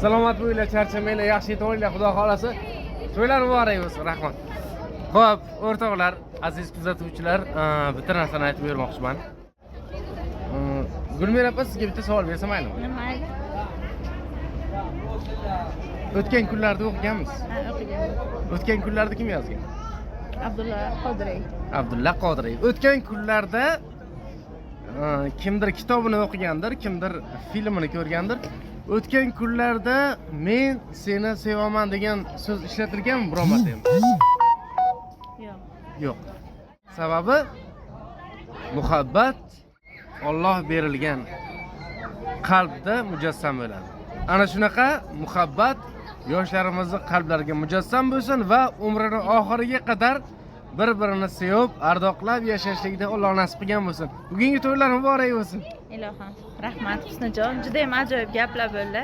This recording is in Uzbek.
Salomat bo'linglar, charchamanglar, yaxshi yetib olinglar, xudo xohlasa. To'ylar muborak bo'lsin, rahmat. Xo'p, o'rtoqlar, aziz kuzatuvchilar, bitta narsani aytib bermoqchiman. Gulmira opa, sizga bitta savol bersam maylimi? Mayli. O'tgan kunlarda o'qiganmiz. Ha, o'qigan. O'tgan kunlarda kim yozgan? Abdulla Qodiriy. Abdulla Qodiriy. O'tgan kunlarda kimdir kitobini o'qigandir, kimdir filmini ko'rgandir. O'tgan kunlarda "Men seni sevaman" degan so'z ishlatilganmi biror marta ham? Yo'q. Yo'q. Sababi muhabbat Alloh berilgan qalbda mujassam bo'ladi. Ana shunaqa muhabbat yoshlarimizni qalblariga mujassam bo'lsin va umrini oxiriga qadar bir-birini sevib, ardoqlab yashashlikda Alloh nasib qilgan bo'lsin. Bugungi to'ylar muborak bo'lsin. Ilohim. Rahmat, Husnijon. Juda ham ajoyib gaplar bo'ldi.